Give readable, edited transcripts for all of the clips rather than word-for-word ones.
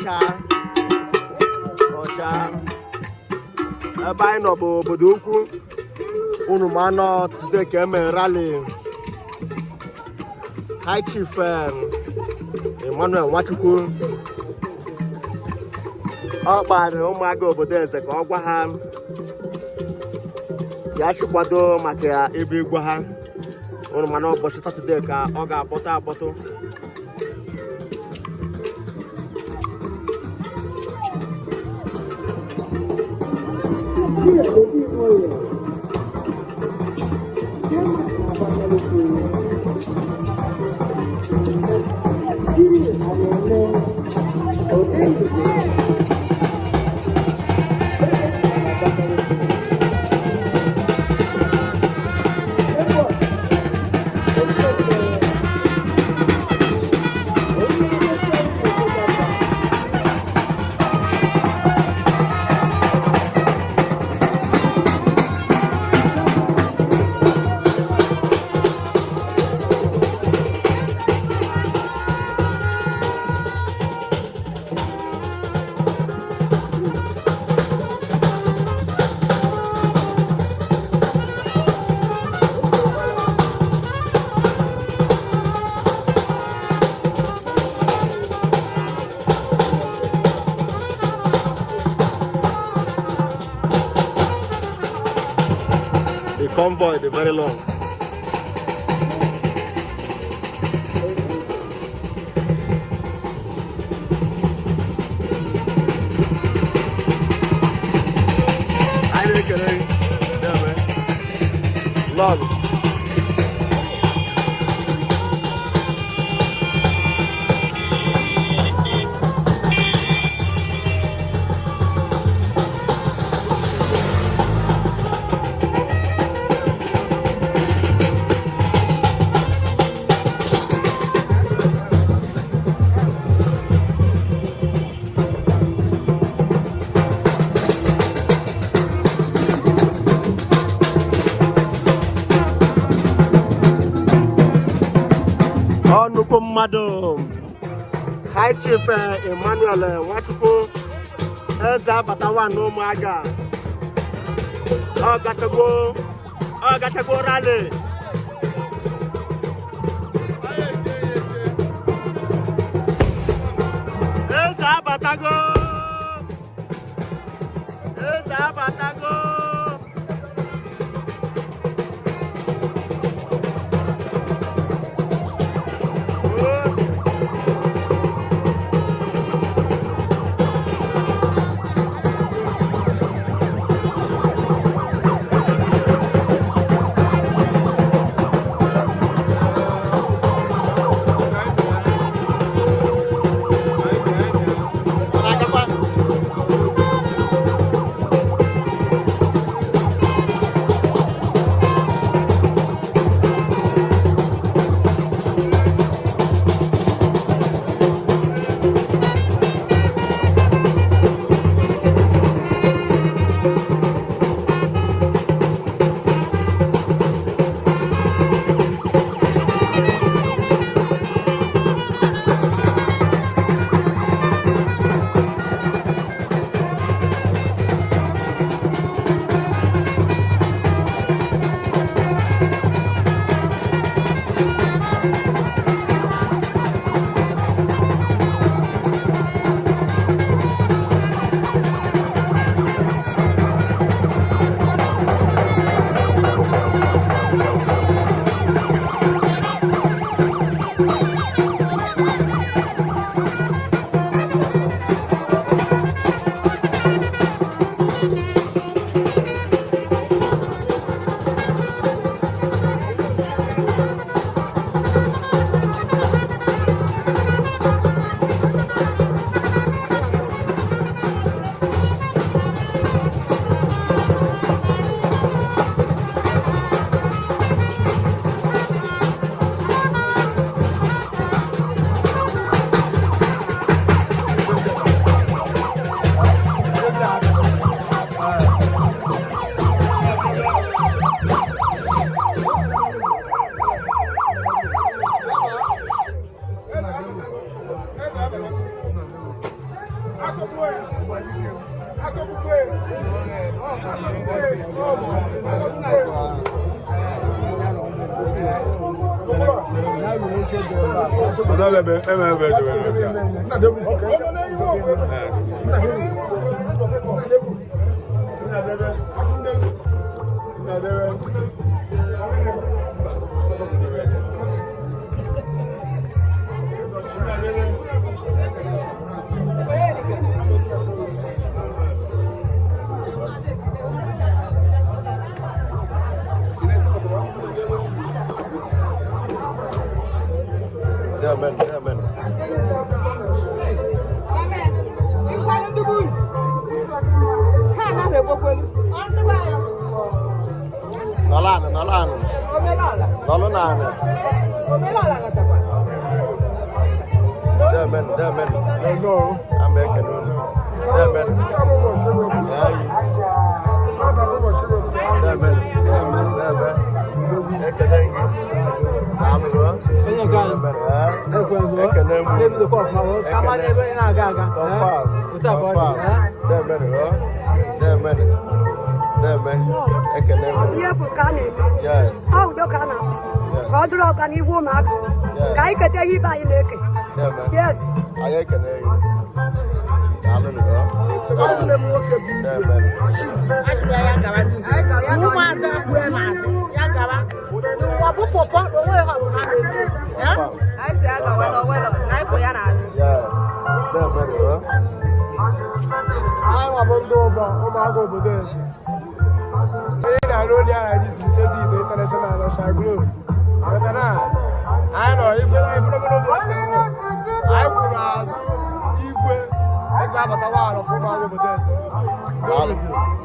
Ọcha ọcha. Ebe anyị nọ bụ obodo ukwu. Unu ma nọ today ka eme rally High Chief Emmanuel Nwachukwu. Ọ kparị ụmụaka obodo eze ka ọ gwa ha ya chikwado maka ebe igwe ha. Unu ma na ụbọchị Saturday ka ọ ga-akpọtụ akpọtụ. The convoy dị very long. Anyị na-ekele gị. Deme. Love. Ọ nnukwu mmadụ, High Chief Emmanuel Nwachukwu, eze abatawa n'ụmụaga. Ọ gachago rally. Eze abatago, eze abatago. Na-agakwa. Amen, amen. Nọlụ anụ, nọlụ anụ. Nọlụ n'anụ. Amen, amen. Ama ekene unu. Amen. Ayi. Amen. Amen. Ekene gị. Daalụ. Onye nke anyị. Amen. Ekene m. Na-ebidokwa ọfụma, ka ama n'ebe ị na-aga aga. Confirm. Otu a ka ọ dị. Amen. Amen. Amen. Ekene m. Ihe bụ ka a na-eme. Yes. Ọ udo ka a na-akpa ka ọ dụrụ ọganihu ụmụaka ka anyị keta ihe ibe anyị na-eke. Amen. Yes. Anyị ekene gị. Daalụ nụ. Nwanne m nwoke bụ Amen. Ụmụada kwue n'azụ ya gawa n'ụwa bụ pọpọ na onwe ha bụ na na-ete. Confirm. Anyị si agawa n'Owelo na anyị kwụ ya n'azụ. Yes. Amen. Anyị nwa bụ ndị ụbọ ụmụaka obodo eze. Onye na-arụ oli a na-eji ezi ite international Shagro. Na anyị nọ ife ifere obodo nne m. Anyị kwụrụ azụ igwe eze abatawa arọ fụ ụmụaka obodo eze. Daalụ.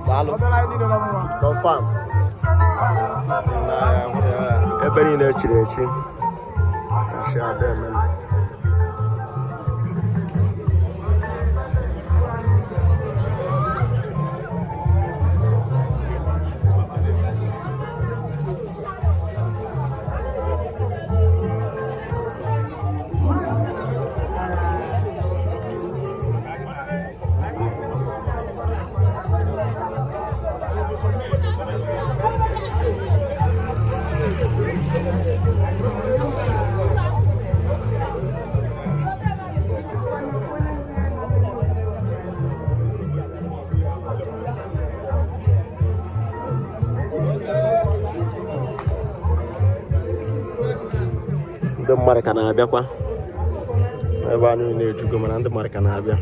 Daalụ. Ọ dịla anyị niile na mma. Confirm. Na ya, ebe niile echiri echi. Kashi ada eme. Ndị mmadụ ka na-abịakwa ebe a niile ejugo, mana ndị mmadụ ka na-abịa.